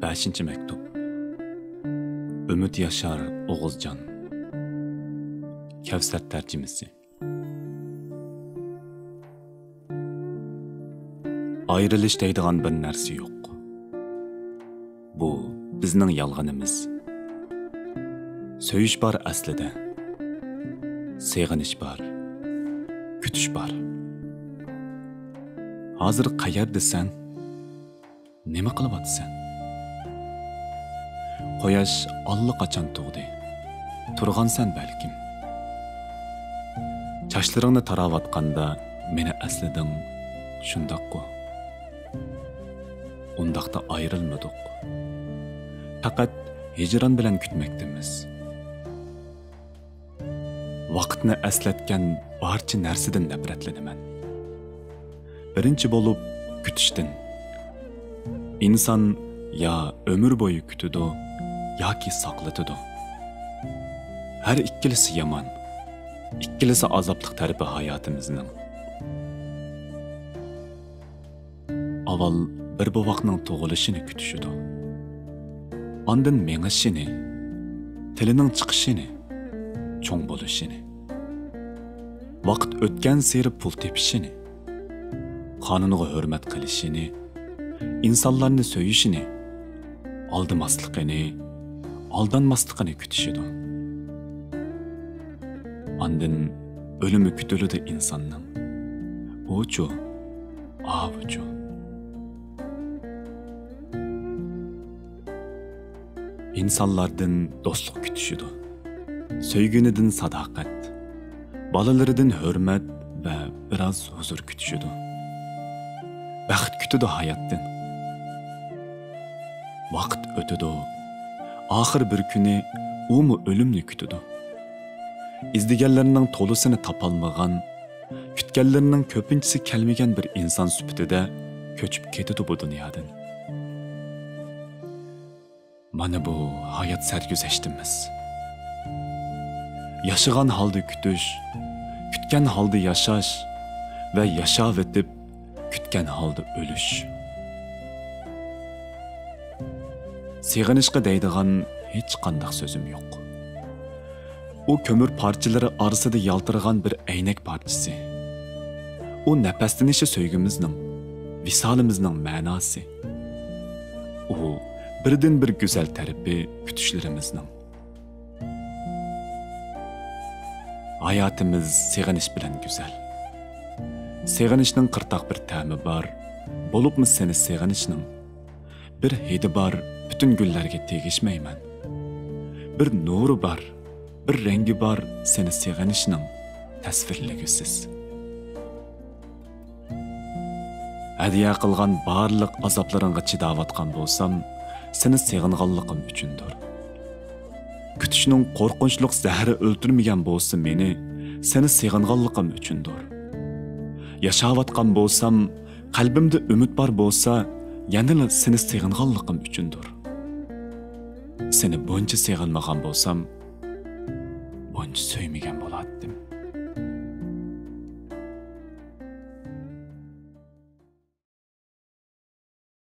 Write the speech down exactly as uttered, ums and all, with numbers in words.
بەشىنچى مەكتۇپ. ئۈمىد ياشار ئوغۇزجان. كەۋسەر تەرجىمىسى. ئايرىلىش دەيدىغان بىر نەرسە يوق. بۇ بىزنىڭ يالغىنىمىز. سۆيۈش بار ئەسلىدە. سېغىنىش بار. كۈتۈش بار. ھازىر قەيەردىسەن؟ نېمە قىلىۋاتىسەن؟ قۇياش ئاللىقاچان تۇغدى. تۇرغانسەن بەلكىم. چاچلىرىڭنى تاراۋاتقاندا مېنى ئەسلىدىڭ، شۇنداققۇ؟ ئۇنداقتا ئايرىلمىدۇق. پەقەت ھىجران بىلەن كۈتمەكتىمىز. ۋاقىتنى ئەسلەتكەن بارچە نەرسىدىن نەپرەتلىنىمەن. بىرىنچى بولۇپ، كۈتۈشتىن. ئىنسان يا ئۆمۈر بويى كۈتىدۇ، ياكى ساقلىتىدۇ. ھەر ئىككىلىسى يامان، ئىككىلىسى ئازابلىق تەرىپى ھاياتىمىزنىڭ. ئاۋۋال بىر بوۋاقنىڭ تۇغۇلۇشىنى كۈتۈشىدۇ. ئاندىن مېڭىشىنى، تىلىنىڭ چىقىشىنى، چوڭ بولۇشىنى. ۋاقىت ئۆتكەنسېرى پۇل تېپىشىنى، قانۇنغا ھۆرمەت قىلىشىنى، ئىنسانلارنى سۆيۈشىنى، ئالدىماسلىقىنى، ئالدانماسلىقىنى كۈتۈشىدۇ. ئاندىن ئۆلۈمى كۈتۈلىدۇ ئىنساننىڭ. ئۇچۇ، ئاۋۇچۇ. ئىنسانلاردىن دوستلۇق كۈتۈشىدۇ. سۆيگىنىدىن ساداقەت، بالىلىرىدىن ھۆرمەت ۋە بىراز ھۇزۇر كۈتۈشىدۇ. بەخت كۈتىدۇ ھاياتتىن. ۋاقىت ئۆتىدۇ. ئاخىر بىر كۈنى ئۇمۇ ئۆلۈمنى كۈتىدۇ. ئىزدىگەنلىرىنىڭ تولىسىنى تاپالمىغان، كۈتكەنلىرىنىڭ كۆپىنچىسى كەلمىگەن بىر ئىنسان سۈپىتىدە كۆچۈپ كېتىدۇ بۇ دۇنيادىن. مانا بۇ ھايات سەرگۈزەشتىمىز. ياشىغان ھالدا كۈتۈش، كۈتكەن ھالدا ياشاش ۋە ياشاۋېتىپ، كۈتكەن ھالدا ئۆلۈش. سېغىنىشقا دەيدىغان ھېچقانداق سۆزۈم يوق. ئۇ كۆمۈر پارچىلىرى ئارىسىدا يالتىرىغان بىر ئەينەك پارچىسى. ئۇ نەپەسلىنىشى سۆيگۈمىزنىڭ، ۋىسالىمىزنىڭ مەناسى. ئۇ بىردىنبىر گۈزەل تەرىپى كۈتۈشلىرىمىزنىڭ. ھاياتىمىز سېغىنىش بىلەن گۈزەل. سېغىنىشنىڭ قىرتاق بىر تەمى بار، بولۇپمۇ سېنى سېغىنىشنىڭ بىر ھىدى بار، پۈتۈن گۈللەرگە تېگىشمەيمەن. بىر نۇرى بار، بىر رەڭگى بار سېنى سېغىنىشنىڭ، تەسۋىرلىگۈسىز. ھەدىيە قىلغان بارلىق ئازابلىرىڭغا چىداۋاتقان بولسام، سېنى سېغىنغانلىقىم ئۈچۈندۇر. كۈتۈشنىڭ قورقۇنچلۇق زەھىرى ئۆلتۈرمىگەن بولسا مېنى، سېنى سېغىنغانلىقىم ئۈچۈندۇر. ياشاۋاتقان بولسام، قەلبىمدە ئۈمىد بار بولسا، يەنىلا سېنى سېغىنغانلىقىم ئۈچۈندۇر. سېنى بۇنچە سېغىنمىغان بولسام، بۇنچە سۆيمىگەن بولاتتىم.